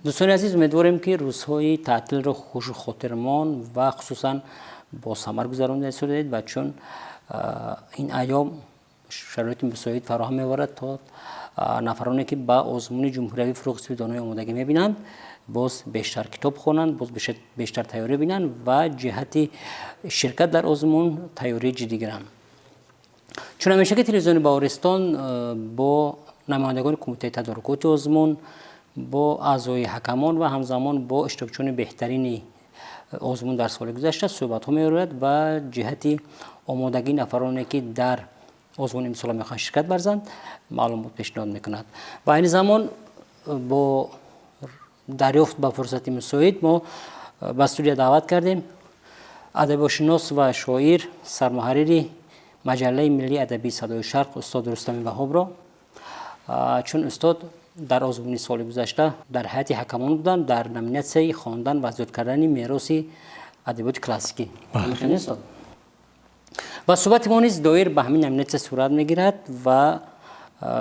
Дӯстони азиз, умедворем, ки рӯзҳои таътилро хушу хотирмон ва хусусан бо самар гузаронида истодаед ва чун ин айём шароити мусоид фароҳам меоварад, то нафароне, ки ба озмуни ҷумҳуриявии «Фурӯғи субҳи доноӣ» омодагӣ мебинанд, боз бештар китоб хонанд, боз бештар тайёрӣ бинанд ва ҷиҳати ширкат дар озмун тайёрии ҷиддӣ гиранд. Чун ҳамеша ки телевизиони Баҳористон бо намояндагони кумитаи тадорукоти озмун, бо аъзои ҳакамон ва ҳамзамон бо иштирокчиёни беҳтарини озмун дар соли гузашта суҳбатҳо меорад ва ҷиҳати омодагии нафароне, ки дар озмуни имсола мехоҳанд ширкат варзанд, маълумот пешниҳод мекунад. Ва айни замон бо дарёфт ба фурсати мусоид мо ба студия даъват кардем адабиётшинос ва шоир, сармуҳаррири маҷаллаи миллии адабии «Садои Шарқ» устод Рустами Ваҳобро, чун устод дар озмуни соли гузашта дар ҳайати ҳакамон буданд дар номинатсияи хондан ва зиёд кардани мероси адабиёти классикӣ. Ва суҳбати мо низ доир ба ҳамин номинатсия сурат мегирад ва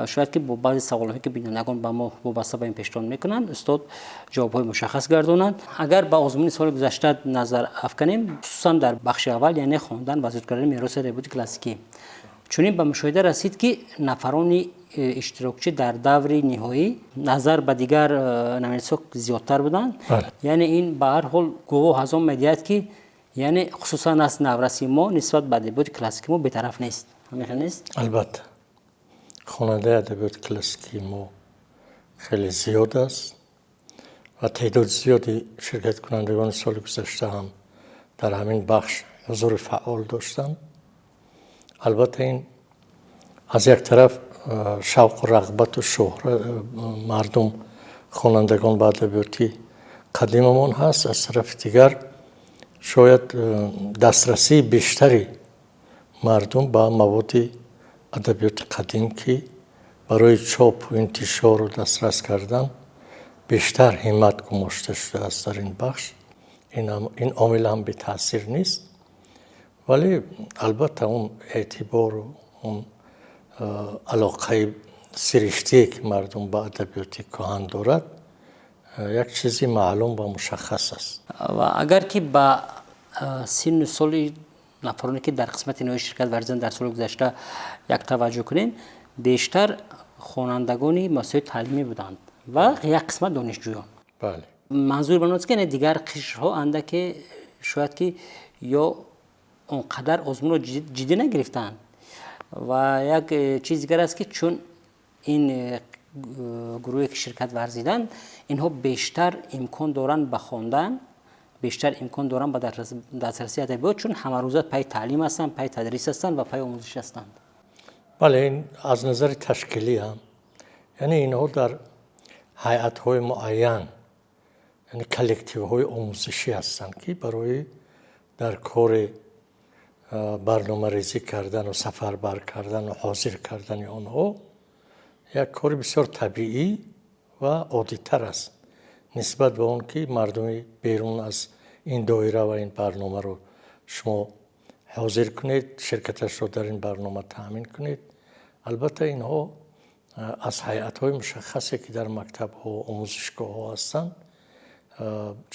шояд ки бо баъзе саволҳое, ки бинандагон ба мо вобаста ба ин пешниҳод мекунанд, устод ҷавобҳои мушаххас гардонанд. Агар ба озмуни соли гузашта назар афканем, хусусан дар бахши аввал, яъне хондан ва зиёд кардани мероси адабиёти классикӣ, чунин ба мушоҳида расид, ки нафарони иштирокчӣ дар даври ниҳоӣ назар ба дигар номинатсияҳо зиёдтар буданд. Яъне ин ба ҳар ҳол гувоҳ аз он медиҳад, ки яъне хусусан аз навраси мо нисбат ба адабиёти классикӣ мо бетараф нест. Ҳамин нест? Албатта, хонандаи адабиёти классикии мо хеле зиёд аст ва теъдоди зиёди ширкаткунандагони соли гузашта ҳам дар ҳамин бахш ҳузури фаъол доштанд. Албатта, ин аз як тараф шавқу рағбату шӯҳра мардум, хонандагон ба адабиёти қадимамон ҳаст, аз тарафи дигар шояд дастрасии бештари мардум ба маводи адабиёти қадим, ки барои чопу интишору дастрас кардан бештар ҳиммат гумошта шудааст дар ин бахш, ин омил ҳам бетаъсир нест. Вале албатта он эътибору он алоқаи сириштие, ки мардум ба адабиёти кӯҳан дорад, як чизи маълум ва мушаххас аст. Ва агар ки ба синну соли нафароне, ки дар қисмати ниҳоӣ ширкат варзиданд дар соли гузашта, як таваҷҷӯҳ кунем, бештар хонандагони муассисаҳои таълимӣ буданд ва як қисмат донишҷӯён. Манзури ба он аст, ки дигар қишрҳо андаке шояд ки ё он қадар озмунро ҷиддӣ нагирифтаанд. Ва як чиз дигар аст, ки чун ин гурӯҳе, ки ширкат варзиданд, инҳо бештар имкон доранд ба хондан, бештар имкон доранд ба дастрасии адабиёт, чун ҳамарӯза пайи таълим ҳастанд, пайи тадрис ҳастанд ва пайи омӯзиш ҳастанд. Бале, ин аз назари ташкилӣ ҳам, яъне инҳо дар ҳайатҳои муайян, яъне коллективҳои омӯзишӣ ҳастанд, ки барои дар кори барномарезӣ кардану сафарбар кардану ҳозир кардани онҳо як кори бисёр табиӣ ва оддитар аст нисбат ба он ки мардуми берун аз ин доира ва ин барномаро шумо ҳозир кунед, ширкаташро дар ин барнома таъмин кунед. Албатта, инҳо аз ҳайатҳои мушаххасе, ки дар мактабҳо, омӯзишгоҳҳо ҳастанд,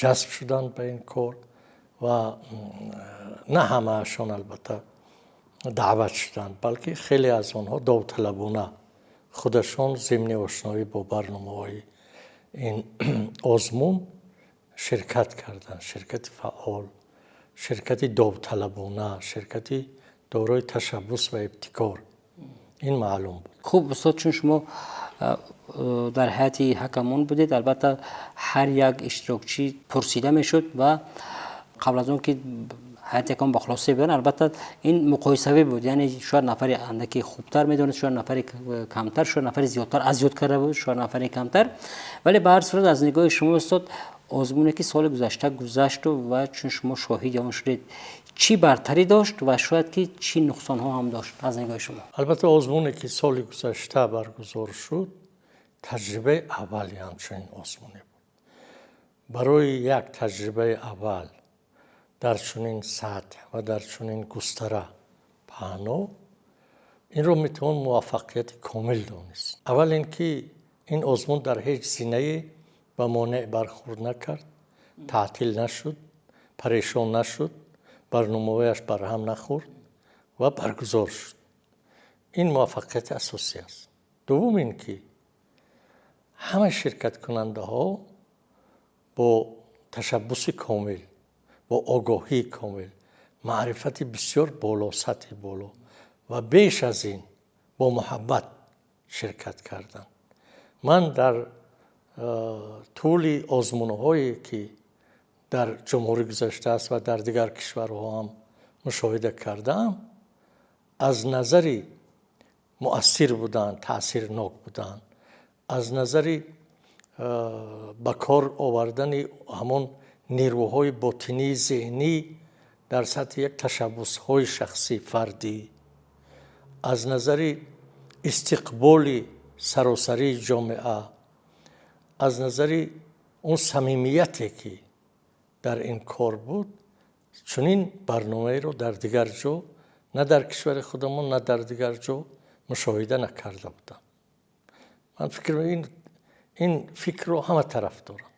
ҷазб шуданд ба ин кор ва на ҳамаашон албатта даъват шуданд, балки хеле аз онҳо довталабона худашон зимни ошноӣ бо барномаҳои ин озмун ширкат карданд. Ширкати фаъол, ширкати довталабона, ширкати дорои ташаббус ва ибтикор, ин маълум буд. Хуб, устод, чун шумо дар ҳайати ҳакамон будед, албатта ҳар як иштирокчӣ пурсида мешуд ва қабл аз он ки ҳайати ҳакамон ба хулоса биёранд, албатта ин муқоисавӣ буд. Яъне шояд нафаре андаке хубтар медонист, шояд нафаре камтар, шояд нафаре зиёдтар аз ёд карда буд, шояд нафаре камтар. Вале ба ҳар сурат, аз нигоҳи шумо, устод, озмуне, ки соли гузашта гузашту ва чун шумо шоҳиди он шудед, чӣ бартарӣ дошт ва шояд ки чӣ нуқсонҳо ҳам дошт аз нигоҳи шумо? Албатта, озмуне, ки соли гузашта баргузор шуд, таҷрибаи аввали ҳамчунин озмуне буд. Барои як таҷрибаи аввал дар чунин сатҳ ва дар чунин густара, паҳно, инро метавон муваффақияти комил донист. Аввал ин ки ин озмун дар ҳеҷ зинае ба монеъ бархӯрд накард, таътил нашуд, парешон нашуд, барномаҳояш барҳам нахӯрд ва баргузор шуд. Ин муваффақияти асосӣ аст. Дуввум ин ки ҳама ширкаткунандаҳо бо ташаббуси комил, бо огоҳии комил, маърифати бисёр боло, сатҳи боло ва беш аз ин бо муҳаббат ширкат карданд. Ман дар тӯли озмунҳое ки дар ҷумҳурӣ гузаштааст ва дар дигар кишварҳо ҳам мушоҳида кардаам, аз назари муассир будан, таъсирнок будан, аз назари ба кор овардани ҳамон нерӯҳои ботинии зеҳнӣ дар сатҳи як ташаббусҳои шахсӣ фардӣ, аз назари истиқболи саросарии ҷомеа, аз назари он самимияте ки дар ин кор буд, чунин барномаеро дар дигар ҷо, на дар кишвари худамон, на дар дигар ҷо мушоҳида накарда будам. Ман фикр ин фикрро ҳама тараф доранд,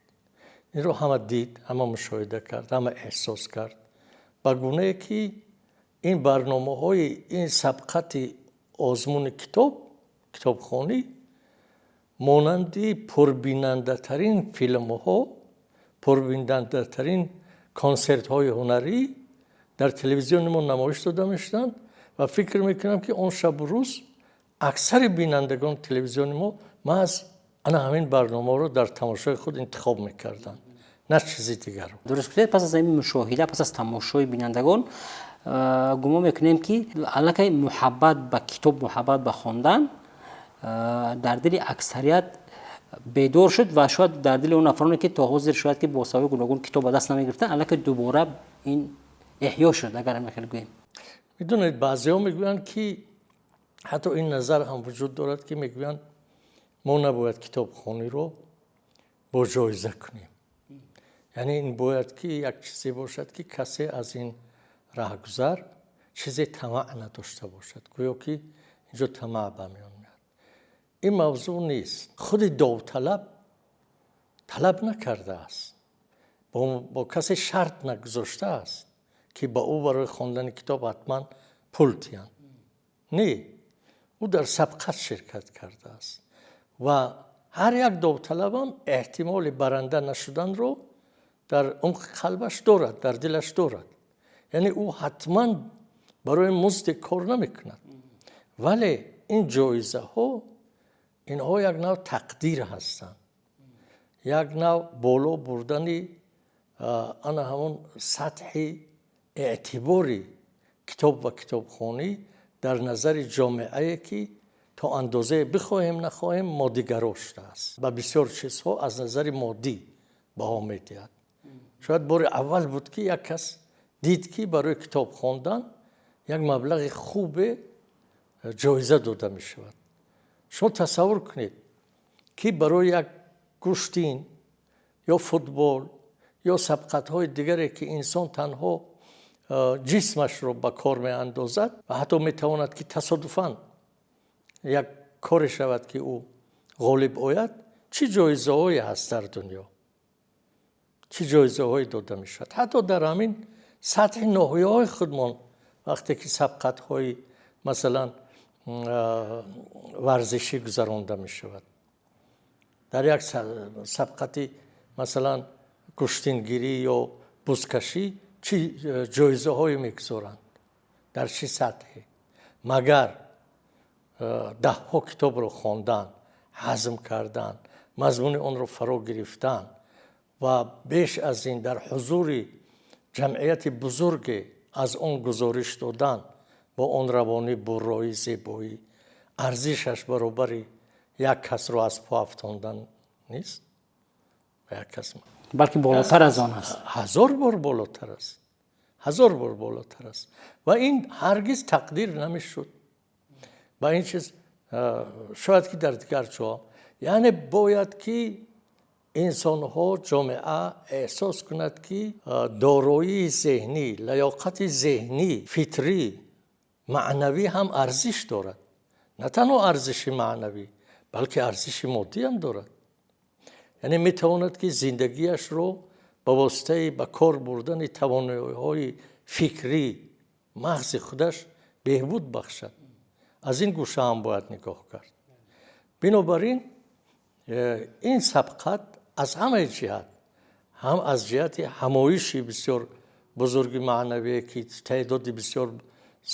инро ҳама дид, ҳама мушоҳида кард, ҳама эҳсос кард, ба гунае ки ин барномаҳои ин сабқати озмуни китоб, китобхонӣ монанди пурбинандатарин филмҳо, пурбинандатарин консертҳои ҳунарӣ дар телевизиони мо намоиш дода мешуданд ва фикр мекунам ки он шабу рӯз аксари бинандагони телевизиони мо маҳз ана ҳамин барномаро дар тамошои худ интихоб мекарданд, на чизи дигарро. Дуруст гуфтед, пас аз ин мушоҳида, пас аз тамошои бинандагон гумон мекунем ки аллакай муҳаббат ба китоб, муҳаббат ба хондан дар дили аксарият бедор шуд ва шояд дар дили он нафароне ки то ҳозир шояд ки бо сабаби гуногун китоб ба даст намегирифтанд, аллакай дубора ин эҳё шуд, агар ҳамин гӯем. Медонед, баъзеҳо мегӯянд ки ҳатто ин назар ҳам вуҷуд дорад ки мегӯянд мо набояд китобхониро бо ҷоиза кунем, яъне ин бояд ки як чизе бошад ки касе аз ин раҳгузар чизе тамаъ надошта бошад, гӯё ки инҷо тамаъ ба миён меояд. Ин мавзӯъ нест. Худи довталаб талаб накардааст, бо касе шарт нагузоштааст ки ба ӯ барои хондани китоб ҳатман пул диҳанд. Не, ӯ дар сабқат ширкат кардааст ва ҳар як довталабам эҳтимоли баранда нашуданро дар умқи қалбаш дорад, дар дилаш дорад. Яъне ӯ ҳатман барои музди кор намекунад, вале ин ҷоизаҳо инҳо як нав тақдир ҳастанд, як нав боло бурдани ана ҳамон сатҳи эътибори китоб ва китобхонӣ дар назари ҷомеае ки то андозае бихоҳем нахоҳем моддигаро шудааст, ба бисёр чизҳо аз назари моддӣ баҳо медиҳад. Шояд бори аввал буд ки як кас дид ки барои китоб хондан як маблағи хубе ҷоиза дода мешавад. Шумо тасаввур кунед ки барои як гӯштин ё футбол ё сабқатҳои дигаре ки инсон танҳо ҷисмашро ба кор меандозад ва ҳатто метавонад ки тасодуфан як коре шавад ки ӯ ғолиб ояд, чӣ ҷоизаҳое ҳаст дар дунё, чӣ ҷоизаҳое дода мешавад. Ҳатто дар ҳамин сатҳи ноҳияҳои худмон вақте ки сабқатҳои масалан варзишӣ гузаронда мешавад, дар як сабқати масалан гӯштингирӣ ё бузкашӣ чӣ ҷоизаҳое мегузоранд, дар чӣ сатҳе? Магар даҳҳо китобро хондан, ҳазм кардан, мазмуни онро фаро гирифтан ва беш аз ин дар ҳузури ҷамъияти бузурге аз он гузориш додан бо он равонӣ, бурроӣ, зебоӣ, арзишаш баробари як касро аз по афтондан нест? Як кас, балки болотар аз он аст, ҳазор бор болотар аст, ҳазор бор болотар аст. Ва ин ҳаргиз тақдир намешуд. Ба ин чиз шояд ки дар дигар ҷо, яъне бояд ки инсонҳо, ҷомеа эҳсос кунад ки дороии зеҳнӣ, лаёқати зеҳнӣ, фитрӣ, маънавӣ ҳам арзиш дорад. На танҳо арзиши маънавӣ, балки арзиши моддӣ ҳам дорад. Яъне метавонад ки зиндагиашро ба воситаи ба кор бурдани тавоноиҳои фикрӣ мағзи худаш беҳбуд бахшад. Аз ин гӯша ҳам бояд нигоҳ кард. Бинобар ин ин сабқат аз ҳамаи ҷиҳат, ҳам аз ҷиҳати ҳамоиши бисёр бузурги маънавие ки теъдоди бисёр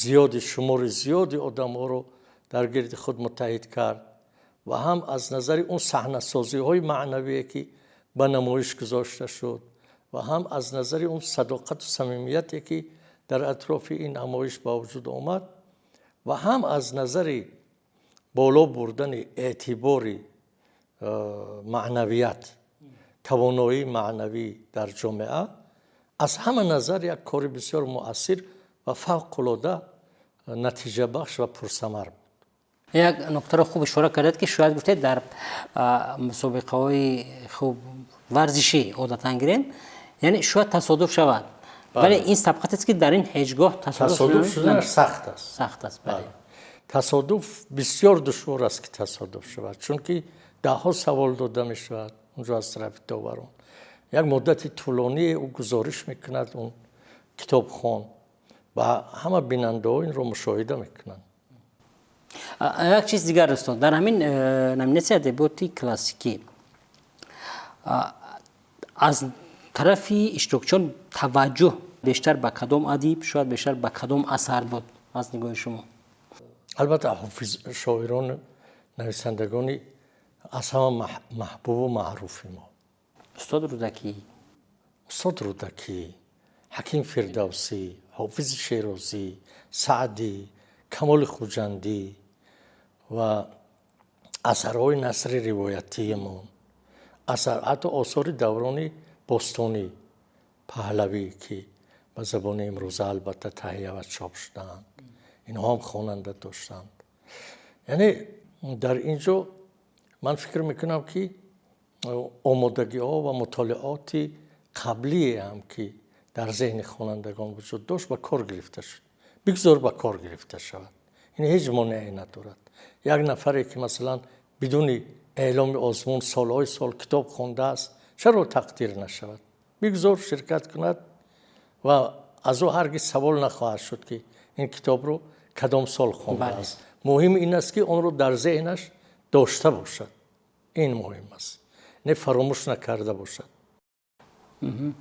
зиёди, шумори зиёди одамҳоро дар гирди худ муттаҳид кард ва ҳам аз назари он саҳнасозиҳои маънавие ки ба намоиш гузошта шуд ва ҳам аз назари он садоқату самимияте ки дар атрофи ин ҳамоиш ба вуҷуд омад ва ҳам аз назари боло бурдани эътибори маънавият, тавоноии маънавӣ дар ҷомеа, аз ҳама назар як кори бисёр муассир ва фавқулода натиҷабахш ва пурсамар буд. Як нуктаро хуб ишора кардед, ки шояд гуфтед, дар мусобиқаҳои хуб варзишӣ одатан гирем, яъне шояд тасодуф шавад, вале ин сабқат аст, ки дар ин ҳеҷ гоҳ тасодуф шуданаш сахт аст. Сахт аст, бале. Тасодуф бисёр душвор аст, ки тасодуф шавад, чунки даҳҳо савол дода мешавад унҷо аз тарафи доварон. Як муддати тӯлоние ӯ гузориш мекунад, он китобхон, ва ҳама бинандаҳо инро мушоҳида мекунанд. Як чиз дигар, устод, дар ҳамин номинатсияи адабиёти классикӣ аз тарафи иштирокчиён таваҷҷӯҳ бештар ба кадом адиб, шояд бештар ба кадом асар буд аз нигоҳи шумо? Албатта, ҳофиз, шоирон, нависандагони аз ҳама маҳбубу маъруфи мо. Устод Рӯдакӣ. Устод Рӯдакӣ, Ҳаким Фирдавсӣ, Ҳофизи Шерозӣ, Саъдӣ, Камоли Хуҷандӣ ва асарҳои насри ривоятиамон, асар, ҳатто осори даврони бостонӣ, паҳлавӣ, ки ба забони имрӯза албатта таҳия ва чоп шудаанд, инҳо ҳам хонанда доштанд. Яъне дар ин ҷо ман фикр мекунам, ки омодагиҳо ва мутолиоти қаблие ҳам, ки дар зеҳни хонандагон вуҷуд дошт, ба кор гирифта шуд. Бигзор ба кор гирифта шавад, ин ҳеҷ монеае надорад. Як нафаре, ки масалан бидуни эъломи озмун солҳои сол китоб хондааст, чаро тақдир нашавад? Бигзор ширкат кунад ва аз ӯ ҳаргиз савол нахоҳад шуд, ки ин китобро кадом сол хондааст. Муҳим ин аст, ки онро дар зеҳнаш дошта бошад. Ин муҳим аст, не фаромӯш накарда бошад.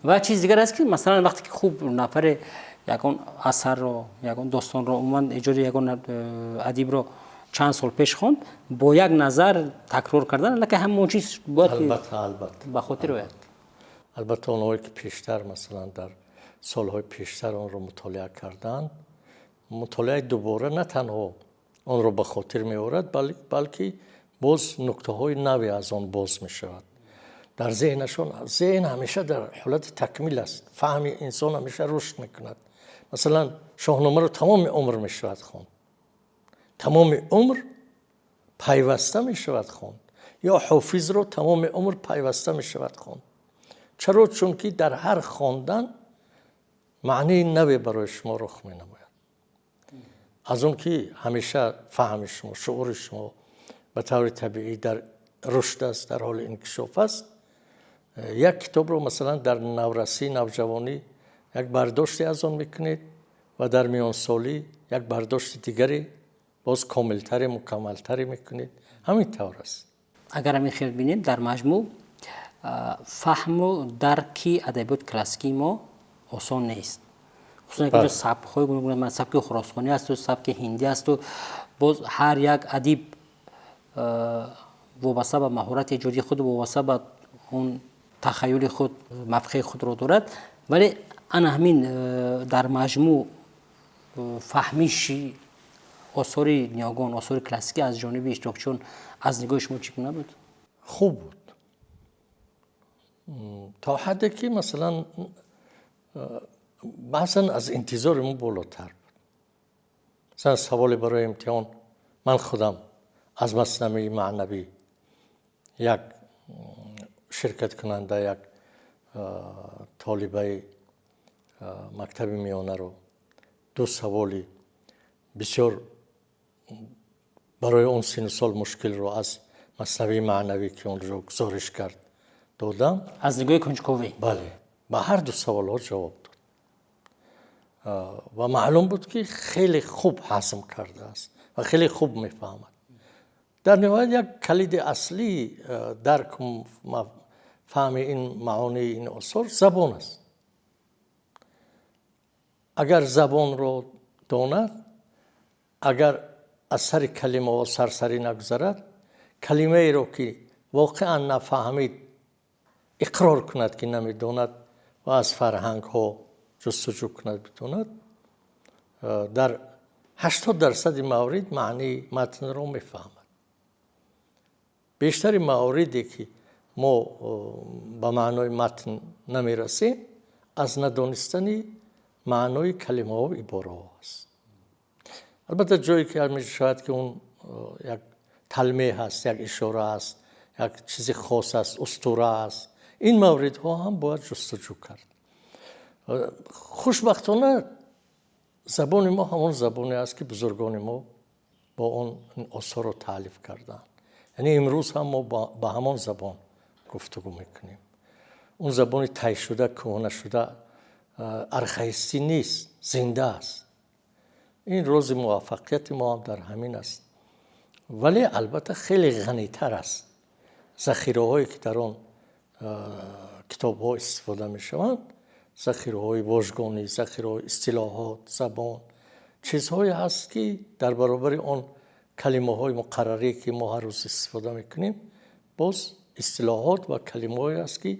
Ва чиз дигар аст, ки масалан вақте ки хуб нафаре ягон асарро, ягон достонро, умуман эҷоди ягон адибро чанд сол пеш хонд, бо як назар такрор кардан аллакай ҳамон чиз бояд албатта албатта ба хотир ояд. Албатта, онҳое ки пештар, масалан дар солҳои пештар онро мутолиа карданд, мутолиаи дубора на танҳо онро ба хотир меорад, балки боз нуктаҳои наве аз он боз мешавад дар зеҳнашон. Зеҳн ҳамеша дар ҳолати такмил аст, фаҳми инсон ҳамеша рушд мекунад. Масалан, Шоҳномаро тамоми умр мешавад хонд, тамоми умр пайваста мешавад хонд, ё Ҳофизро тамоми умр пайваста мешавад хонд. Чаро? Чунки дар ҳар хондан маънии наве барои шумо рух менамояд. Аз он ки ҳамеша фаҳми шумо, шуури шумо ба таври табиӣ дар рушд аст, дар ҳоли инкишоф аст. Як китобро масалан дар наврасӣ, навҷавонӣ як бардоште аз он мекунед ва дар миёнсолӣ як бардошти дигаре, боз комилтаре, мукаммалтаре мекунед. Ҳамин тавр аст. Агар ҳамин хел бинем, дар маҷмӯъ фаҳму дарки адабиёти классикии мо осон нест, хусусан ки сабкҳои гуногун, сабки хуросонӣ асту сабки ҳиндӣ асту боз ҳар як адиб вобаста ба маҳорати эҷодии худ, вобаста ба он тахаюли худ мавқеи худро дорад. Вале ана ҳамин дар маҷмӯъ фаҳмиши осори ниёгон, осори классикӣ аз ҷониби иштирокчиён аз нигоҳи шумо чӣ гуна буд? Хуб буд, то ҳадде ки масалан баъзан аз интизори мо болотар буд. Масалан, саволе барои имтиҳон ман худам аз Маснавии маънавӣ як ширкаткунанда, як толибаи мактаби миёнаро ду саволи бисёр барои он сину сол мушкилро аз Маснавии маънавӣ, ки онро гузориш кард. додам. Аз нигоҳи кунҷковӣ? Бале, ба ҳар ду саволҳо ҷавоб дод ва маълум буд, ки хеле хуб ҳазм кардааст ва хеле хуб мефаҳмад. Дар ниҳоят як калиди аслии дарк, фаҳми ин маонии ин осор забон аст. Агар забонро донад, агар аз сари калимаҳо сарсарӣ нагузарад, калимаеро ки воқеан нафаҳмид иқрор кунад, ки намедонад, ва аз фарҳангҳо ҷустуҷӯ кунад, бидонад, дар 80% маврид маънии матнро мефаҳмад. Бештари мавриде ки мо ба маънои матн намерасем, аз надонистани маънои калимаҳо, ибораҳо аст. Албатта, ҷое ки мешавад, ки он як талмеҳ аст, як ишора аст, як чизи хос аст, устура аст, ин мавридҳо ҳам бояд ҷустуҷӯ кард. Хушбахтона, забони мо ҳамон забоне аст, ки бузургони мо бо он осорро таълиф карданд. Яъне имрӯз ҳам мо ба ҳамон забон гуфтугӯ мекунем. Он забони тайшуда, кӯҳнашуда, архаистӣ нест, зинда аст. Ин рози муваффақияти мо ҳам дар ҳамин аст. Вале албатта хеле ғанитар аст. Захираҳое ки дар он китобҳо истифода мешаванд, захираҳои вожгонӣ, захираҳои истилоҳот, забон, чизҳое ҳаст, ки дар баробари он калимаҳои муқаррарӣ, ки мо ҳар рӯз истифода мекунем, боз истилоҳот ва калимаҳое аст, ки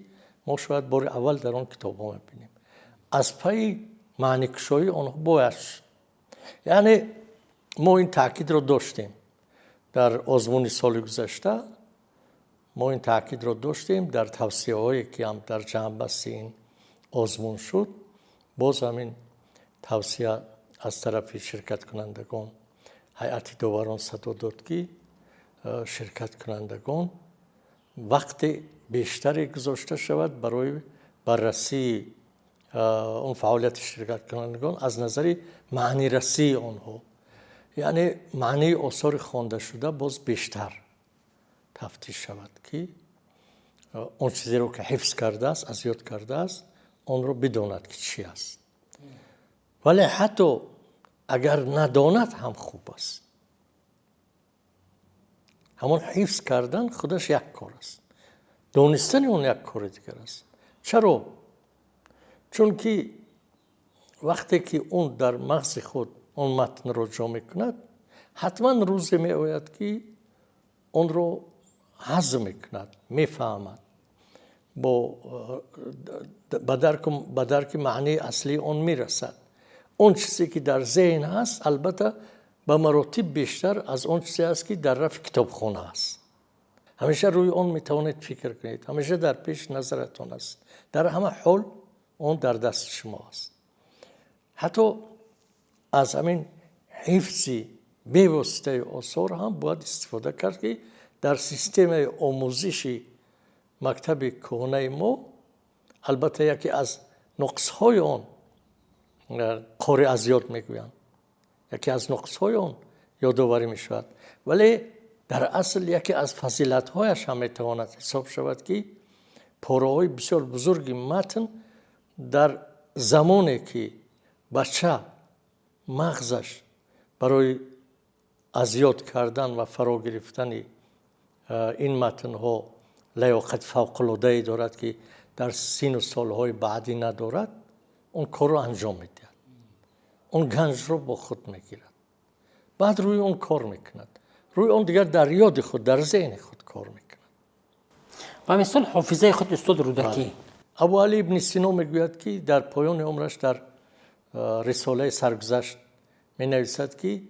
мо шояд бори аввал дар он китобҳо мебинем. Аз пайи маъникушоии онҳо бояд шуд. Яъне мо ин таъкидро доштем дар озмуни соли гузашта, мо ин таъкидро доштем дар тавсияҳое, ки ҳам дар ҷамъбасти ин озмун шуд. Боз ҳамин тавсия аз тарафи ширкаткунандагон, ҳайати доварон садо дод, ки ширкаткунандагон вақти бештаре гузошта шавад барои баррасии он фаъолияти ширкаткунандагон аз назари маънирасии онҳо, яъне маънии осори хондашуда боз бештар тафтиш шавад, ки он чизеро ки ҳифз кардааст, аз ёд кардааст, онро бидонад, ки чӣ аст. Вале ҳатто агар надонад ҳам хуб аст. Ҳамон ҳифз кардан худаш як кор аст, донистани он як кори дигар аст. Чаро? Чунки вақте ки он дар мағзи худ он матнро ҷо мекунад, ҳатман рӯзе меояд, ки онро ҳазм мекунад, мефаҳмад, ба дарки маънии аслии он мерасад. Он чизе ки дар зеҳн ҳаст, албатта, ба маротиб бештар аз он чизе аст, ки дар рафи китобхона аст. Ҳамеша рӯи он метавонед фикр кунед, ҳамеша дар пеши назаратон аст, дар ҳама ҳол он дар дасти шумо аст. Ҳатто аз ҳамин ҳифзи бевоситаи осор ҳам бояд истифода кард, ки дар системаи омӯзиши мактаби кӯҳнаи мо, албатта, яке аз нуқсҳои он, қори аз ёд мегӯянд, яке аз нуқсҳои он ёдоварӣ мешавад, вале дар асл яке аз фазилатҳояш ҳам метавонад ҳисоб шавад, ки пораҳои бисёр бузурги матн дар замоне ки бача мағзаш барои аз ёд кардан ва фаро гирифтани ин матнҳо лаёқати фавқулоддае дорад, ки дар сину солҳои баъдӣ надорад, он корро анҷом медиҳад, он ганҷро бо худ мегирад, баъд рӯи он кор мекунад, рӯи он дигар дар ёди худ, дар зеҳни худ кор мекунад. Ба мисол, ҳофизаи худ устод Рӯдакӣ. Абуалӣ ибни Сино мегӯяд, ки дар поёни умраш дар рисолаи саргузашт менависад, ки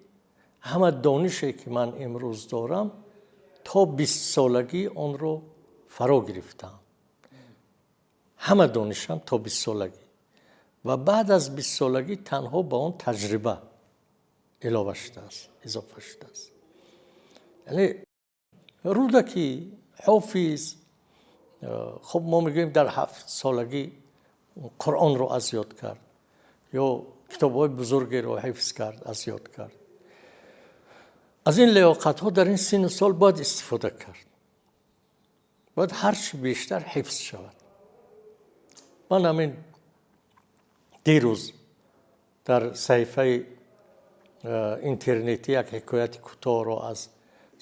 ҳама донише, ки ман имрӯз дорам, то 20 солагӣ онро фаро гирифтам, ҳама донишам то 20 солагӣ, ва баъд аз 20 солагӣ танҳо ба он таҷриба илова шудааст, изофа шудааст. Яъне Рӯдакӣ, Ҳофиз, хуб, мо мегӯем, дар 7 солагӣ Қуръонро аз ёд кард ё китобҳои бузургеро ҳифз кард, аз ёд кард. Аз ин лиёқатҳо дар ин сину сол бояд истифода кард. Бояд ҳарчи бештар ҳифз шавад. Ман ҳамин дирӯз дар саҳифаи интернетӣ як ҳикояти кӯтоҳро аз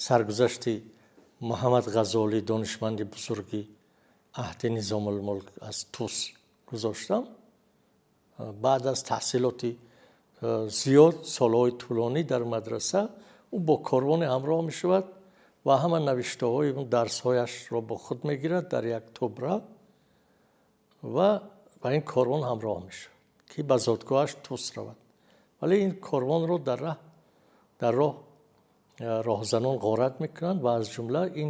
саргузашти Муҳаммад Ғазолӣ, донишманди бузурги аҳди Низомулмулк аз Тус гузоштам. Баъд аз таҳсилоти зиёд, солҳои тӯлонӣ дар мадраса, ӯ бо корвоне ҳамроҳ мешавад ва ҳама навиштаҳои дарсҳояшро бо худ мегирад дар як тубра ва ба ин корвон ҳамроҳ мешавад, ки ба зодгоҳаш Тус равад. Вале ин корвонро дар роҳ роҳзанон ғорат мекунанд ва аз ҷумла ин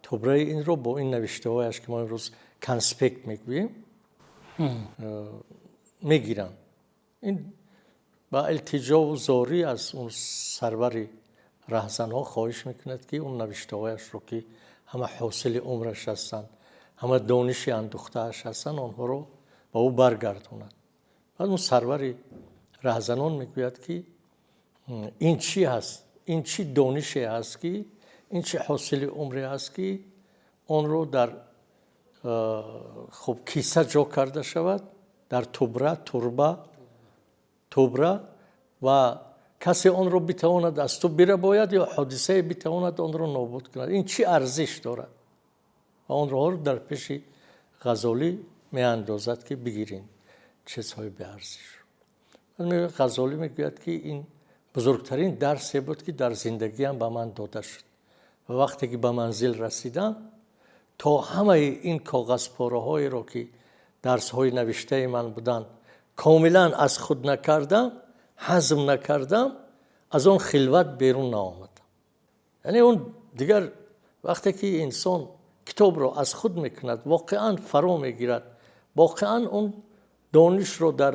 тубраи инро бо ин навиштаҳояш, ки мо имрӯз конспект мегӯем, мегиранд. Ин ба илтиҷову зорӣ аз он сарвари раҳзанҳо хоҳиш мекунад, ки он навиштаҳояшро, ки ҳама ҳосили умраш ҳастанд, ҳама дониши андӯхтааш ҳастанд, онҳоро ба ӯ баргардонад. Баъд он сарвари раҳзанон мегӯяд, ки ин чӣ ҳаст, ин чӣ донише ҳаст, ки ин чӣ ҳосили умре ҳаст, ки онро дар хуб киса ҷо карда шавад, дар тубра, тубра, ва касе онро битавонад аз ту бирабояд ё ҳодисае битавонад онро нобуд кунад. Ин чӣ арзиш дорад? Ва онро дар пеши Ғазолӣ меандозад, ки бигирин чизҳои беарзиш. Ғазолӣ мегӯяд, ки ин бузургтарин дарсе буд, ки дар зиндагиам ба ман дода шуд. Ва вақте ки ба манзил расидам, то ҳамаи ин коғазпораҳоеро, ки дарсҳои навиштаи ман буданд, комилан аз худ накардам, ҳазм накардам, аз он хилват берун наомадам. Яъне он дигар вақте ки инсон китобро аз худ мекунад, воқеан фаро мегирад, воқеан он донишро дар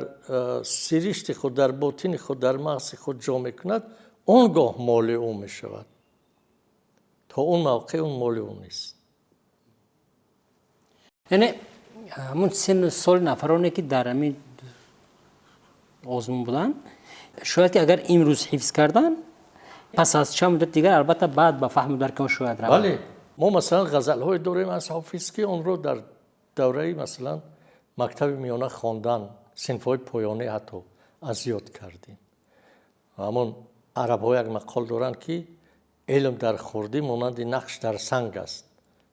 сиришти худ, дар ботини худ, дар мағзи худ ҷо мекунад, он гоҳ моли ӯ мешавад. То он мавқеъ он моли ӯ нест. Яъне ҳамун синну соли нафароне, ки дар ҳамин озмун буданд, шояд ки агар имрӯз ҳифз кардан, пас аз чанд муддат дигар албатта баъд ба фаҳму дарки он шояд равад. Бале, мо масалан ғазалҳое дорем аз Ҳофиз, ки онро дар давраи масалан мактаби миёна хондан, синфҳои поёнӣ ҳатто аз ёд кардем. Ҳамон арабҳо як мақол доранд, ки илм дар хурдӣ монанди нақш дар санг аст.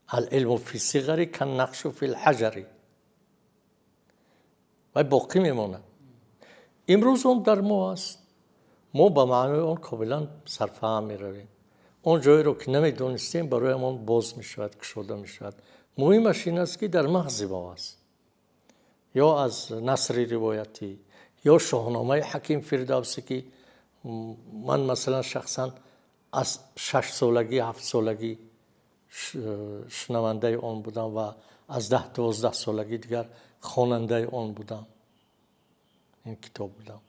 Ал-илму фи сиғари кан-нақшу фил-ҳаҷари. Вай боқӣ мемонад. Имрӯз он дар мо аст. Мо ба маънои он комилан сарфаҳм меравем. Он ҷоеро, ки намедонистем, бароямон боз мешавад, кушода мешавад. Муҳимаш ин аст, ки дар мағзи мо аст. Ё аз насри ривоятӣ, ё шоҳномаи Ҳаким Фирдавсӣ, ки ман масалан шахсан аз 6 солагӣ, 7 солагӣ шунавандаи он будам ва аз 10-12 солагӣ дигар хонандаи он будам, ин китоб будам.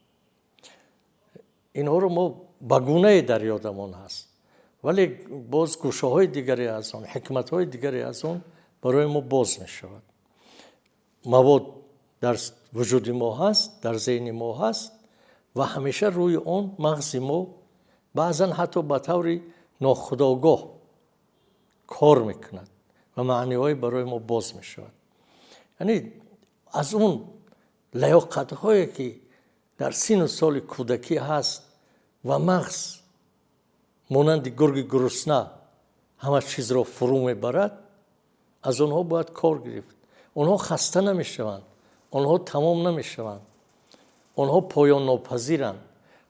Инҳоро мо ба гунае дар ёдамон ҳаст, вале боз гӯшаҳои дигаре аз он, ҳикматҳои дигаре аз он барои мо боз мешавад. Мавод дар вуҷуди мо ҳаст, дар зеҳни мо ҳаст ва ҳамеша рӯи он мағзи мо баъзан ҳатто ба таври нохудогоҳ кор мекунад ва маъниҳое барои мо боз мешавад. Яъне аз он лаёқатҳое, ки дар синну соли кӯдакӣ ҳаст ва мағз монанди гурги гурусна ҳама чизро фурӯ мебарад, аз онҳо бояд кор гирифт. Онҳо хаста намешаванд, онҳо тамом намешаванд, онҳо поённопазиранд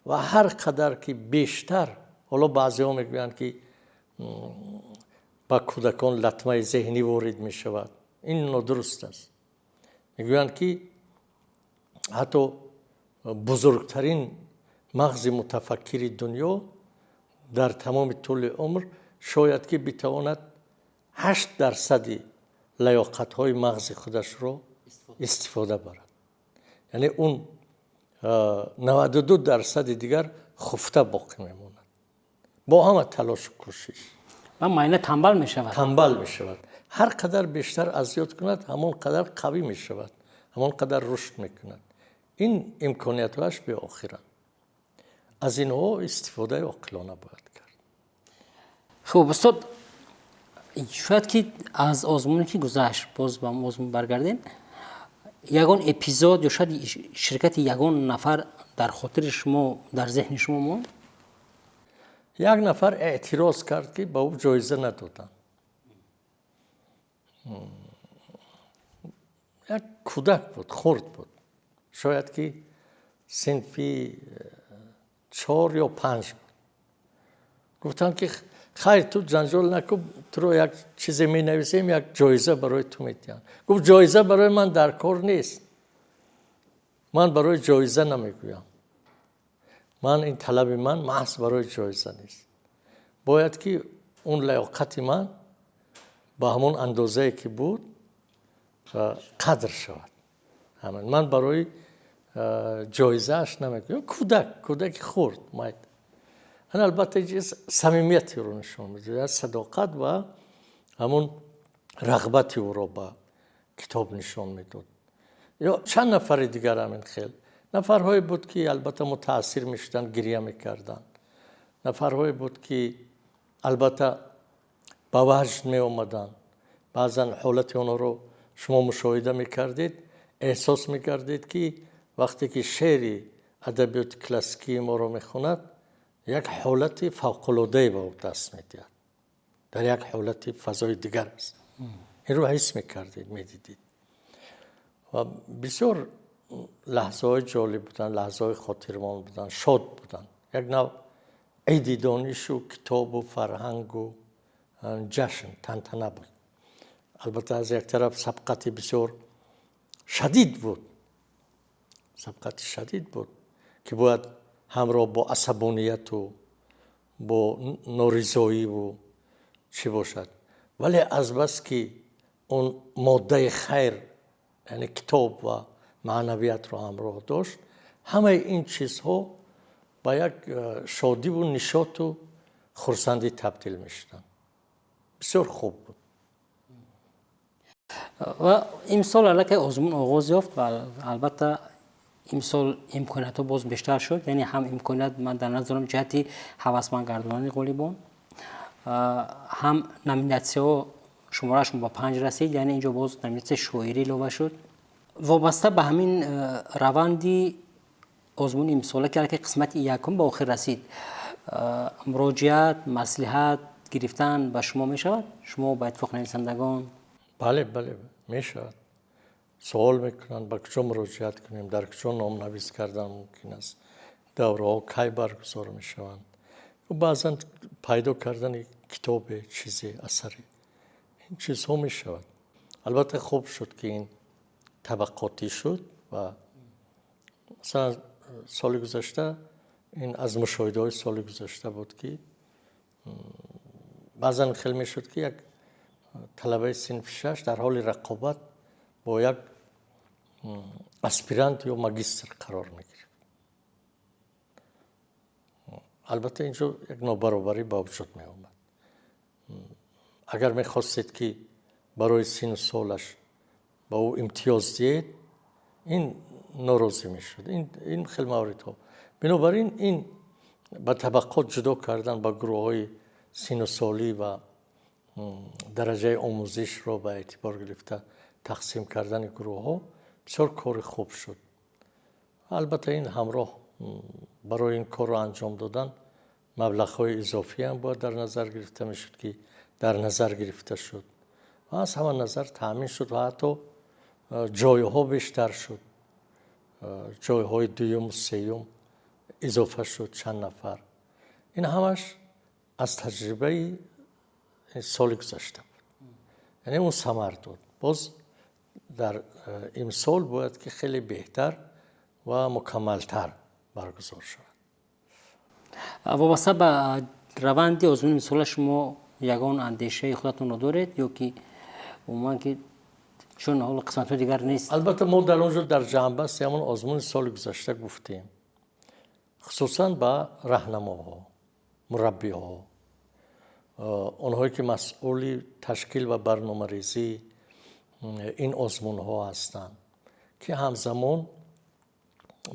ва ҳар қадар ки бештар, ҳоло баъзеҳо мегӯянд, ки ба кӯдакон латмаи зеҳнӣ ворид мешавад. Ин нодуруст аст. Мегӯянд, ки ҳатто бузургтарин мағзи мутафаккири дунё дар тамоми тӯли умр шояд ки битавонад 8% лаёқатҳои мағзи худашро истифода барад. Яъне он 92% дигар хуфта боқӣ мемонад бо ҳама талошу кӯшиш. Ва майна танбал мешавад. Танбал мешавад. Ҳар қадар бештар аз ёд кунад, ҳамон қадар қавӣ мешавад, ҳамон қадар рушд мекунад. Ин имкониятҳояш беохиранд. Аз инҳо истифодаи оқилона бояд кард. Хуб, устод, Шояд ки аз озмуне ки гузашт, боз ба озмун баргардем, ягон эпизод ё шояд ширкати ягон нафар дар хотири шумо, дар зеҳни шумо монд? Як нафар эътироз кард, ки ба ӯ ҷоиза надоданд. Як кӯдак буд, хурд буд, шояд ки синфи 4 ё 5 буд. Гуфтанд, ки хайр, ту ҷанҷол накун, туро як чизе менависем, як ҷоиза барои ту медиҳанд. Гуфт, ҷоиза барои ман дар кор нест, ман барои ҷоиза намегӯям, ман ин талаби ман маҳз барои ҷоиза нест, бояд ки он лаёқати ман ба ҳамон андозае ки буд қадр шавад. Ман барои ҷоизааш намегӯям. Кӯдаки хурд майд. Ан албатта самимияти ӯро нишон медиҳад, садоқат ва ҳамон рағбати ӯро ба китоб нишон медод. Ё чанд нафари дигар ҳамин хел нафарҳое буд, ки албатта мутаассир мешуданд, гиря мекарданд. Нафарҳое буд, ки албатта ба ваҷд меомаданд. Баъзан ҳолати онҳоро шумо мушоҳида мекардед, эҳсос мекардед, ки вақте ки шеъри адабиёти классикии моро мехонад, як ҳолати фавқулоддае ба ӯ даст медиҳад, дар як ҳолати фазои дигар аст. Инро ҳис мекардед, медидед. Ва бисёр лаҳзаҳои ҷолиб буданд, лаҳзаҳои хотирмон буданд, шод буданд. Як нав иди донишу китобу фарҳангу ҷашн, тантана буд. Албатта аз як тараф сабқати бисёр шадид буд, сабқати шадид буд, ки бояд ҳамроҳ бо асабонияту бо норизоиву чӣ бошад, вале азбаски он моддаи хайр, яъне китоб ва маънавиятро ҳамроҳ дошт, ҳамаи ин чизҳо ба як шодиву нишоту хурсандӣ табдил мешуданд. Бисёр хуб буд. Ва имсол аллакай озмун оғоз ёфт ва албатта имсол имкониятҳо боз бештар шуд. Яъне ҳам имконият ман дар назар дорам ҷиҳати ҳавасманд гардонани ғолибон, ҳам номинатсияҳо шумораашон ба 5 расид, яъне инҷо боз номинатсияи шоирӣ илова шуд. Вобаста ба ҳамин раванди озмуни имсола, ки аллакай қисмати якум ба охир расид, муроҷиат, маслиҳат гирифтан ба шумо мешавад? Шумо ба иттифоқ нависандагон? Бале, бале, мешавад. Суол мекунанд, ба куҷо муроҷиат кунем, дар куҷо номнавис кардан мумкин аст, давраҳо кай баргузор мешаванд. Баъзан пайдо кардани китобе, чизе, асаре, ин чизҳо мешавад. Албатта хуб шуд, ки ин табақотӣ шуд ва масалан соли гузашта ин аз мушоҳидаҳои соли гузашта буд, ки баъзан хел мешуд, ки як талабаи синфи 6 дар ҳоли рақобат бо як аспирант ё магистр қарор мегирифт. Албатта инҷо як нобаробарӣ ба вуҷуд меомад. Агар мехостед, ки барои сину солаш ба ӯ имтиёз диҳед, ин норозӣ мешуд. Ин хел мавридҳо. Бинобар ин ин ба табақот ҷудо кардан, ба гурӯҳҳои сину солӣ ва дараҷаи омӯзишро ба эътибор гирифта тақсим кардани гурӯҳҳо бисёр кори хуб шуд. Албатта ин ҳамроҳ барои ин корро анҷом додан маблағҳои изофӣ ҳам бояд дар назар гирифта мешуд, ки дар назар гирифта шуд ва аз ҳама назар таъмин шуд ва ҳатто ҷойҳо бештар шуд, ҷойҳои дуюму сеюм изофа шуд чанд нафар. Ин ҳамаш аз таҷрибаи соли гузашта буд, яъне он самар дод. Боз дар имсол бояд ки хеле беҳтар ва мукаммалтар баргузор шавад. Вобаста ба раванди озмуни имсола шумо ягон андешаи худатонро доред ё ки умуман, ки чун ҳоло қисматҳои дигар нест? Албатта мо дар он ҷо дар ҷамъбасти ҳамон озмуни соли гузашта гуфтем, хусусан ба раҳнамоҳо, мураббиҳо, онҳое ки масъули ташкил ва барномарезии ин озмунҳо ҳастанд, ки ҳамзамон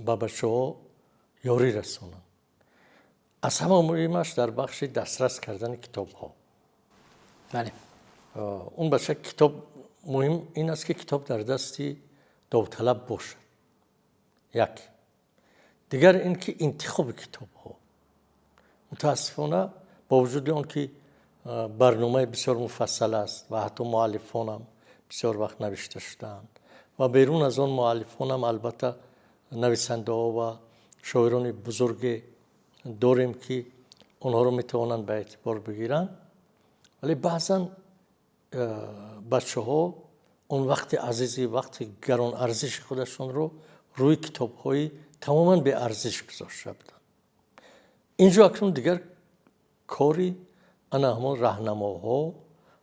ба бачаҳо ёрӣ расонанд. Аз ҳама муҳимаш дар бахши дастрас кардани китобҳо. Бале. Он бача китоб, муҳим ин аст, ки китоб дар дасти довталаб бошад. Як. Дигар ин ки интихоби китобҳо. Мутаассифона, бо вуҷуди он ки барномаи бисёр муфассал аст ва ҳатто муаллифонам бисёр вақт навишта шудаанд ва берун аз он муаллифонам, албатта, нависандаҳо ва шоирони бузурге дорем, ки онҳоро метавонанд ба эътибор бигиранд, вале баъзан бачаҳо он вақти азизи, вақти гаронарзиши худашонро рӯи китобҳои тамоман беарзиш гузошта буданд. Инҷо акнун дигар кори ана ҳамон раҳнамоҳо,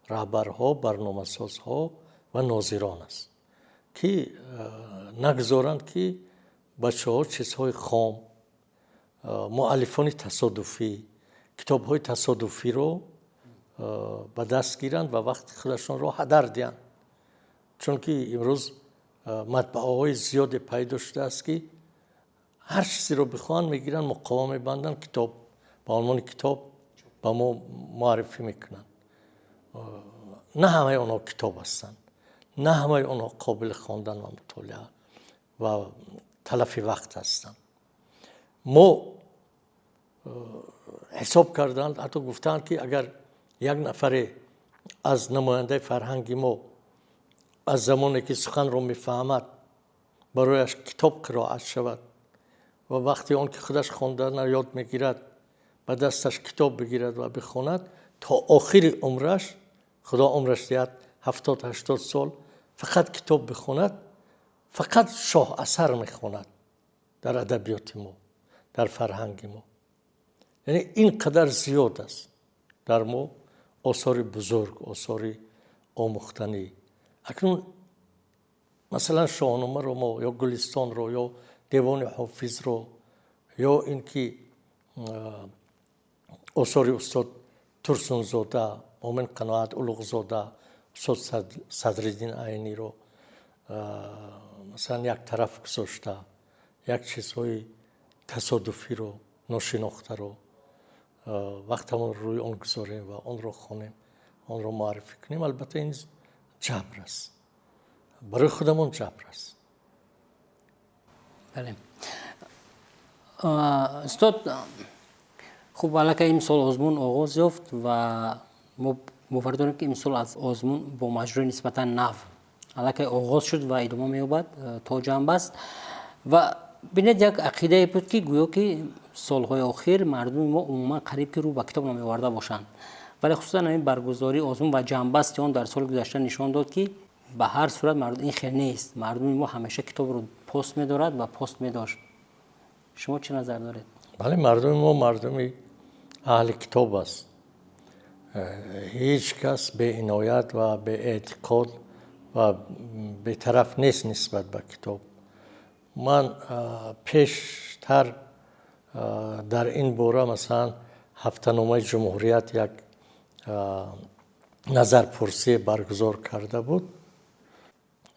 раҳбарҳо, барномасозҳо ва нозирон аст, ки нагузоранд, ки бачаҳо чизҳои хом, муаллифони тасодуфӣ, китобҳои тасодуфиро ба даст гиранд ва вақти худашонро ҳадар диҳанд. Чунки имрӯз матбааҳои зиёде пайдо шудааст, ки ҳар чизеро бихоҳанд, мегиранд, муқова мебанданд, китоб ба унвони китоб ба мо муаррифӣ мекунанд. На ҳамаи онҳо китоб ҳастанд, на ҳамаи онҳо қобили хондан ва мутолиа ва талафи вақт ҳастанд. Мо ҳисоб карданд, ҳатто гуфтаанд, ки агар як нафаре аз намояндаи фарҳанги мо аз замоне ки суханро мефаҳмад, барояш китоб қироат шавад ва вақти он ки худаш хондана ёд мегирад, ба дасташ китоб бигирад ва бихонад, то охири умраш, Худо умраш диҳад, 70-80 сол фақат китоб бихонад, фақат шоҳ асар мехонад дар адабиёти мо, дар фарҳанги мо. Яъне ин қадар зиёд аст дар мо осори бузург, осори омӯхтанӣ. Акнун, масалан, Шоҳномаро мо ё Гулистонро ё Девони Ҳофизро ё ин ки осори устод Турсунзода, Момин Қаноат, Улуғзода, устод Садриддин Айниро, масалан, як тараф гузошта, як чизҳои тасодуфиро, ношинохтаро вақтамон рӯи он гузорем ва онро хонем, онро муаррифӣ кунем, албатта, ин ҷабр аст, барои худамон ҷабр аст. Бале, устод. Хуб, аллакай имсол озмун оғоз ёфт ва мо бовар дорем, ки имсол аз озмун бо маҷрои нисбатан нав аллакай оғоз шуд ва идома меёбад то ҷанбаст. Ва бинед, як ақидае буд, ки гӯё ки солҳои охир мардуми мо умуман қариб ки рӯ ба китоб намеоварда бошанд, вале хусусан ҳамин баргузории озмун ва ҷанбасти он дар соли гузашта нишон дод, ки ба ҳар сурат мардум ин хел нест, мардуми мо ҳамеша китобро пост медорад ва пост медошт. Шумо чӣ назар доред? Бале, мардуми мо мардуми аҳли китоб аст. Ҳеҷ кас беиноят ва беэътиқод ва бетараф нест нисбат ба китоб. Ман пештар дар ин бора, масалан, ҳафтаномаи Ҷумҳурият як назарпурсие баргузор карда буд,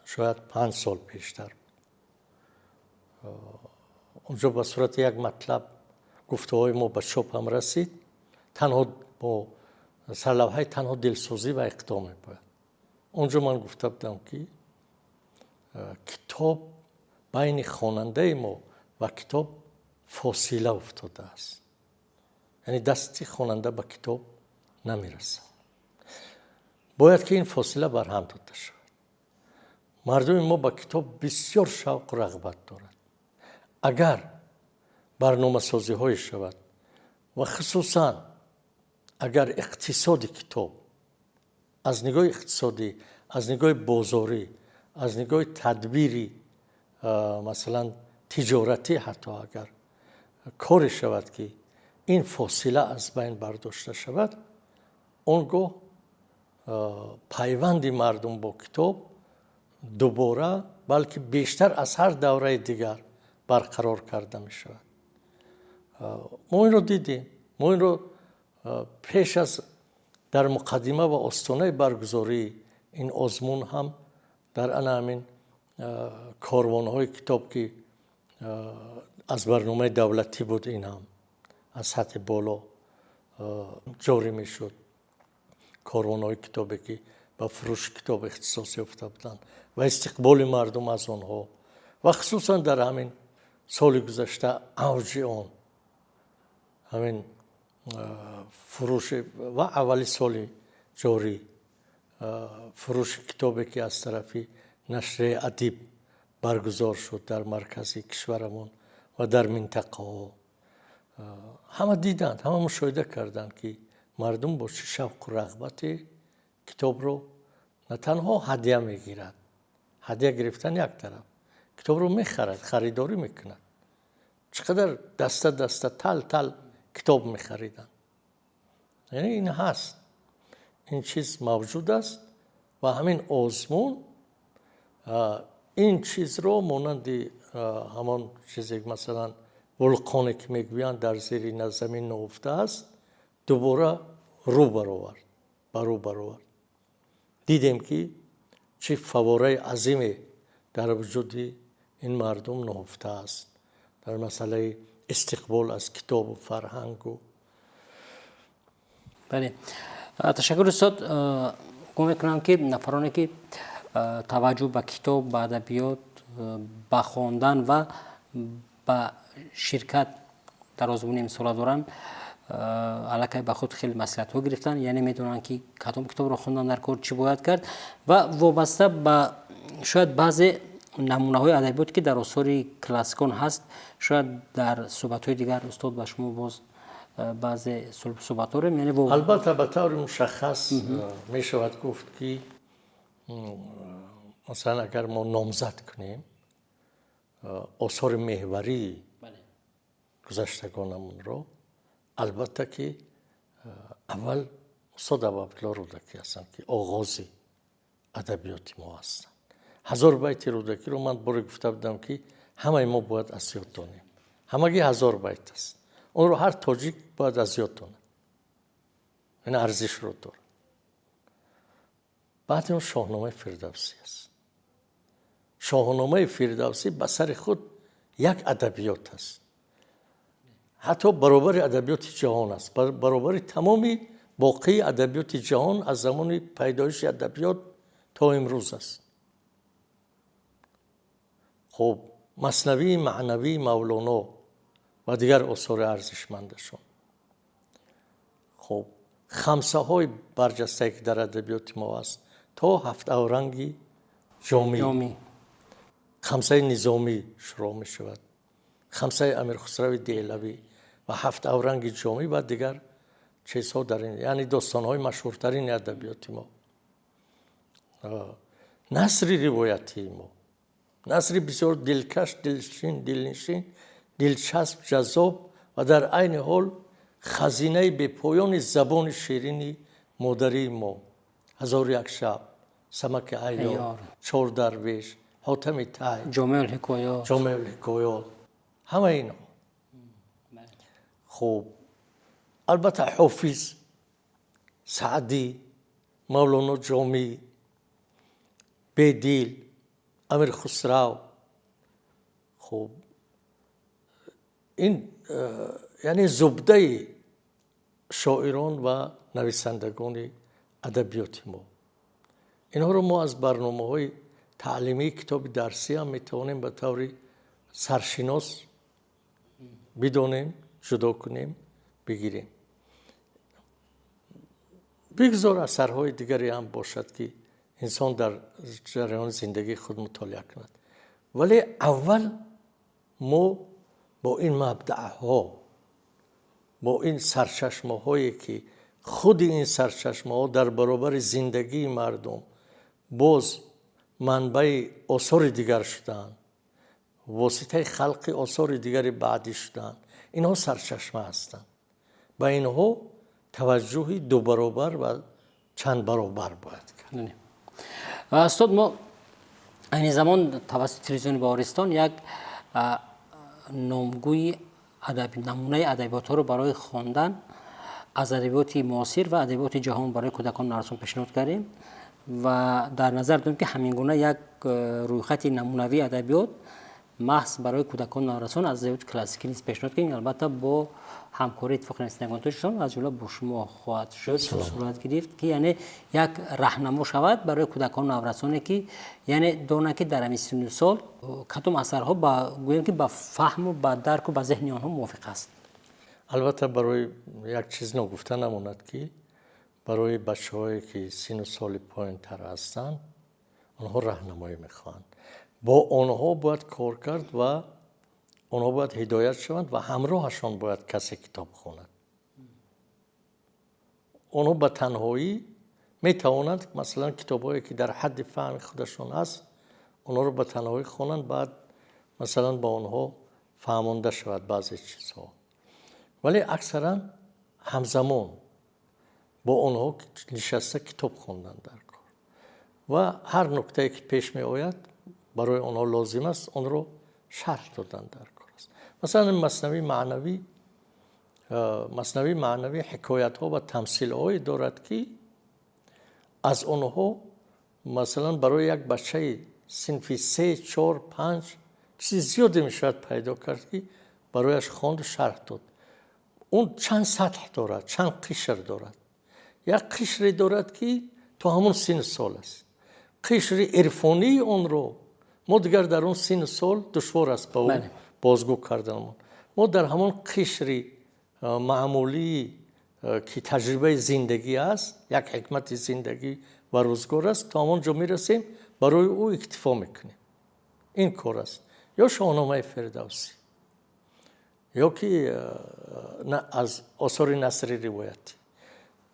шояд 5 сол пештар. Онҷо ба сурати як матлаб гуфтаҳои мо ба чоп ҳам расид, танҳо бо сарлавҳаи «Танҳо дилсӯзӣ ва иқдом мебояд». Он ҷо ман гуфта будам, ки китоб, байни хонандаи мо ва китоб фосила уфтодааст, яъне дасти хонанда ба китоб намерасад. Бояд ки ин фосила барҳам дода шавад. Мардуми мо ба китоб бисёр шавқу рағбат дорад. Агар барномасозиҳое шавад ва хусусан агар иқтисоди китоб аз нигоҳи иқтисодӣ, аз нигоҳи бозорӣ, аз нигоҳи тадбири, масалан, тиҷоратӣ, ҳатто агар коре шавад, ки ин фосила аз байн бардошта шавад, он гоҳ пайванди мардум бо китоб дубора, балки бештар аз ҳар давраи дигар барқарор карда мешавад. Мо инро дидем. Мо инро пеш аз, дар муқаддима ва остонаи баргузории ин озмун ҳам дар ана ҳамин корвонҳои китоб, ки аз барномаи давлатӣ буд, ин ҳам аз сатҳи боло ҷорӣ мешуд, корвонҳои китобе, ки ба фурӯши китоб ихтисос ёфта буданд ва истиқболи мардум аз онҳо ва хусусан дар ҳамин соли гузашта авҷи он ҳамин фурӯши ва аввали соли ҷорӣ фурӯши китобе ки аз тарафи нашрияи Адиб баргузор шуд дар маркази кишварамон ва дар минтақаҳо, ҳама диданд, ҳама мушоҳида карданд, ки мардум бо чӣ шавқу рағбате китобро на танҳо ҳадя мегирад, ҳадя гирифтан як тараф, китобро мехарад, харидорӣ мекунад. Чӣ қадар даста даста, тал тал китоб мехариданд. Яъне ин ҳаст, ин чиз мавҷуд аст ва ҳамин озмун ин чизро монанди ҳамон чизе, масалан вулқоне ки мегӯянд дар зери замин нуҳуфта аст, дубора рӯ баровард, ба рӯ баровард. Дидем, ки чӣ фаввораи азиме дар вуҷуди ин мардум нуҳуфта аст дар масъалаи истиқбол аз китобу фарҳангу. Бале, ташаккур, устод. Гумон мекунам, ки нафароне ки таваҷҷӯҳ ба китоб, ба адабиёт, ба хондан ва ба ширкат дар озмуни имсола доранд, аллакай ба худ хеле маслиҳатҳо гирифтанд, яъне медонанд, ки кадом китобро хондан дар кор, чӣ бояд кард ва вобаста ба шояд баъзе намунаҳои адабиёте, ки дар осори классикон ҳаст. Шояд дар суҳбатҳои дигар, устод, ба шумо боз баъзе суҳбат дорем, яъне Албатта, ба таври мушаххас мешавад гуфт, ки масалан агар мо номзад кунем осори меҳварии гузаштагонамонро, албатта ки аввал устод Абуабдулло Рӯдакӣ ҳастанд, ки оғози адабиёти мо ҳастанд. 1000 байти Рӯдакиро ман боре гуфта будам, ки ҳамаи мо бояд аз ёд донем. Ҳамагӣ 1000 байт аст, онро ҳар тоҷик бояд аз ёд донад, ин арзишро дорад. Баъди он Шоҳномаи Фирдавсӣ аст. Шоҳномаи Фирдавсӣ ба сари худ як адабиёт аст, ҳатто баробари адабиёти ҷаҳон аст, баробари тамоми боқии адабиёти ҷаҳон аз замони пайдоиши адабиёт то имрӯз аст. Хуб, Маснавии маънавии Мавлоно ва дигар осори арзишмандашон, хуб, хамсаҳои барҷастае, ки дар адабиёти мо аст, то ҳафт авранги Ҷомӣ, хамсаи Низомӣ шурӯъ мешавад, хамсаи Амирхусрави Деҳлавӣ ва ҳафт авранги Ҷомӣ ва дигар чизҳо дар ин, яъне достонҳои машҳуртарини адабиёти мо, насри ривоятии мо, насри бисёр дилкаш, дилшин, дилнишин, дилчасб, ҷаззоб ва дар айни ҳол хазинаи бепоёни забони ширини модарии мо: «Ҳазору як шаб», «Самаки айёр», «Чор дарвеш», «Ҳотами тай», «Ҷомеъулҳикоёт». «Ҷомеъулҳикоёт», ҳамаи инҳо. Хуб, албатта, Ҳофиз, Саъдӣ, Мавлоно Ҷомӣ, Бедил, Амир Хусрав. Хуб, ин яъне зубдаи шоирон ва нависандагони адабиёти мо. Инҳоро мо аз барномаҳои таълимии китоби дарсӣ ҳам метавонем ба таври саршинос бидонем, ҷудо кунем, бигирем. Бигзор асарҳои дигаре ҳам бошад, ки инсон дар ҷараёни зиндагии худ мутолиа кунад, вале аввал мо бо ин мабдаъҳо, бо ин сарчашмаҳое, ки худи ин сарчашмаҳо дар баробари зиндагии мардум боз манбаи осори дигар шудаанд, воситаи халқи осори дигари баъдӣ шудаанд, инҳо сарчашма ҳастанд, ба инҳо таваҷҷӯҳи дубаробар ва чанд баробар бояд кард. Устод, мо айни замон тавассути телевизиони Баҳористон як номгӯи намунаи адабиётҳоро барои хондан аз адабиёти муосир ва адабиёти ҷаҳон барои кӯдакон, наврасон пешниҳод кардем ва дар назар дорем, ки ҳамин гуна як рӯйхати намунавии адабиёт Маҳз барои кӯдакон, наврасон аз адабиёти классикӣ низ пешниҳод кунем. Албатта, бо ҳамкории Иттифоқи нависандагони Тоҷикистон, аз ҷумла бо шумо хоҳад шуд, сурат гирифт, ки яъне як раҳнамо шавад барои кӯдакон, наврасоне, ки яъне донанд, ки дар ҳамин синну сол кадом асарҳо ба, гӯем ки, ба фаҳму ба дарку ба зеҳни онҳо мувофиқ аст. Албатта, барои як чиз ногуфта намонад, ки барои бачаҳое, ки синну соли поёнтар ҳастанд, онҳо раҳнамоӣ мехоҳанд, бо онҳо бояд кор кард ва онҳо бояд ҳидоят шаванд ва ҳамроҳашон бояд касе китоб хонад. Онҳо ба танҳоӣ метавонанд, масалан, китобҳое, ки дар ҳадди фаҳми худашон аст, онҳоро ба танҳоӣ хонанд, баъд, масалан, ба онҳо фаҳмонда шавад баъзе чизҳо, вале аксаран ҳамзамон бо онҳо нишаста китоб хондан дар кор ва ҳар нуктае, ки пеш меояд, барои онҳо лозим аст, онро шарҳ додан дар кор аст. Масалан, Маснавии маънавӣ ҳикоятҳо ва тамсилҳое дорад, ки аз онҳо, масалан, барои як бачаи синфи се, чор, панҷ чизи зиёде мешавад пайдо кард, ки барояш хонду шарҳ дод. Он чанд сатҳ дорад, чанд қишр дорад. Як қишре дорад, ки то ҳамон синну сол аст. Қишри ирфонии онро мо дигар дар он синну сол душвор аст ба ӯ бозгӯ карданамон. Мо дар ҳамон қишри маъмулии, ки таҷрибаи зиндагӣ аст, як ҳикмати зиндагӣ ва рӯзгор аст, то ҳамон ҷо мерасем, барои ӯ иктифо мекунем. Ин кор аст. Ё Шоҳномаи Фирдавсӣ, ё ки аз осори насри ривоятӣ.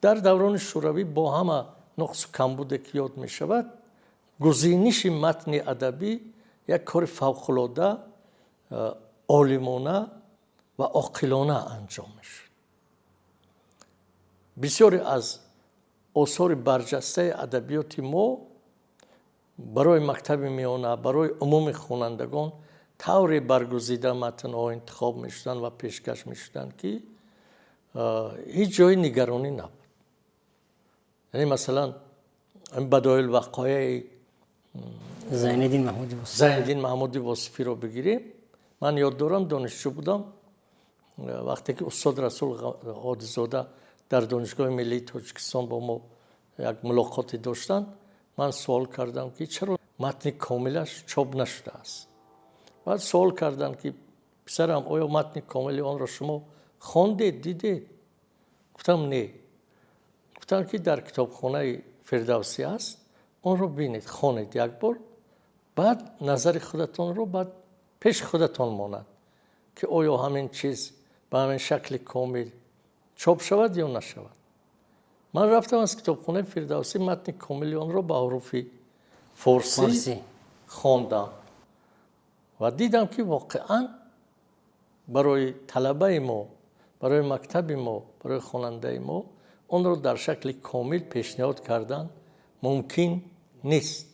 Дар даврони Шӯравӣ, бо ҳама нуқсу камбуде, ки ёд мешавад, гузиниши матни адабӣ як кори фавқулода олимона ва оқилона анҷом мешуд. Бисёре аз осори барҷастаи адабиёти мо барои мактаби миёна, барои умуми хонандагон тавре баргузида матнҳо интихоб мешуданд ва пешкаш мешуданд, ки ҳеҷ ҷои нигаронӣ набуд. Яъне, масалан, Бадоил вақоеи Зайниддин Маҳмуди Восифӣ. Зайниддин Маҳмуди Восифиро бигирем. Ман ёд дорам, донишҷӯ будам, вақте ки устод Расул Ҳодизода дар Донишгоҳи миллии Тоҷикистон бо мо як мулоқоте доштанд, ман суол кардам, ки чаро матни комилаш чоп нашудааст. Баъд суол кардам, ки писарам, оё матни комили онро шумо хондед, дидед? Гуфтам: не. Гуфтам, ки дар китобхонаи Фирдавсӣ аст, онро бинед, хонед як бор, баъд назари худатонро баъд пеши худатон монад, ки оё ҳамин чиз ба ҳамин шакли комил чоп шавад ё нашавад. Ман рафтам, аз китобхонаи Фирдавсӣ матни комили онро ба ҳуруфи форсӣ хондам ва дидам, ки воқеан барои талабаи мо, барои мактаби мо, барои хонандаи мо онро дар шакли комил пешниҳод кардан мумкин нест.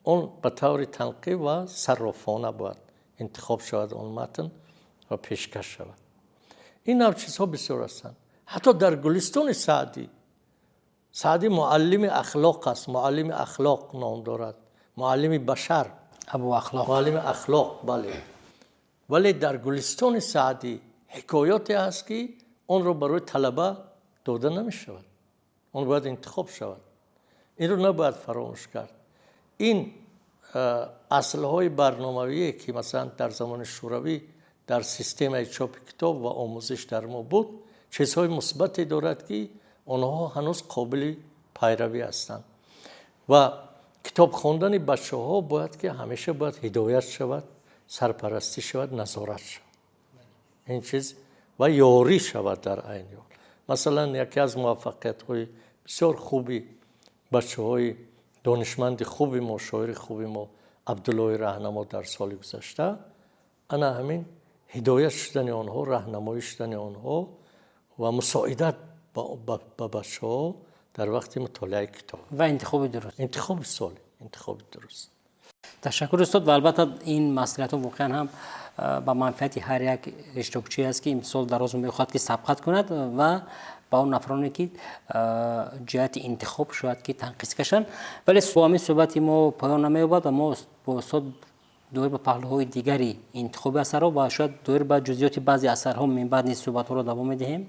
Он ба таври танқиҳ ва саррофона бояд интихоб шавад он матн ва пешкаш шавад. Ин нав чизҳо бисёр ҳастанд. Ҳатто дар Гулистони Саъдӣ. Саъдӣ муаллими ахлоқ аст, муаллими ахлоқ ном дорад, муаллими башар. Абу Ахлоқ. Муаллими ахлоқ, бале. Вале дар Гулистони Саъдӣ ҳикоёте ҳаст, ки онро барои талаба дода намешавад, он бояд интихоб шавад. Инро набояд фаромӯш кард. Ин аслҳои барномавие, ки, масалан, дар замони Шӯравӣ дар системаи чопи китоб ва омӯзиш дар мо буд, чизҳои мусбате дорад, ки онҳо ҳанӯз қобили пайравӣ ҳастанд. Ва китоб хондани бачаҳо бояд ки ҳамеша бояд ҳидоят шавад, сарпарастӣ шавад, назорат шавад ин чиз ва ёрӣ шавад дар айни ҳол. Масалан, яке аз муваффақиятҳои бисёр хуби бачаҳои донишманди хуби мо, шоири хуби мо Абдуллоҳи Раҳнамо дар соли гузашта ана ҳамин ҳидоят шудани онҳо, раҳнамоӣ шудани онҳо ва мусоидат ба бачаҳо дар вақти мутолиаи китоб. Ва интихоби дуруст. Интихоби солим, интихоби дуруст. Ташаккур, устод. Ва албатта, ин маслиҳатҳо воқеан ҳам ба манфиати ҳар як иштирокчие аст, ки имсол дар озмун мехоҳад, ки сабқат кунад, ва ба он нафароне, ки ҷиҳати интихоб шояд ки танқис кашанд. Вале бо ҳамин суҳбати мо поён намеёбад ва мо бо устод Доир ба паҳлӯҳои дигари интихоби асарҳо ва шояд доир ба ҷузъиёти баъзе асарҳо минбаъд низ суҳбатҳоро давом медиҳем.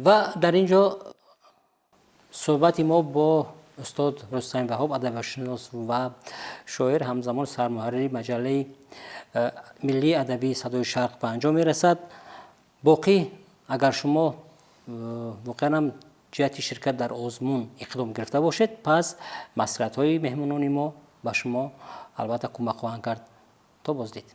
Ва дар ин ҷо суҳбати мо бо устод Рустами Ваҳоб, адабиётшинос ва шоир, ҳамзамон сармуҳаррири маҷаллаи миллии адабии «Садои Шарқ» ба анҷом мерасад. Боқӣ, агар шумо воқеан ҳам ҷиҳати ширкат дар озмун иқдом гирифта бошед, пас маслиҳатҳои меҳмонони мо ба шумо албатта кӯмак хоҳанд кард. То боздид.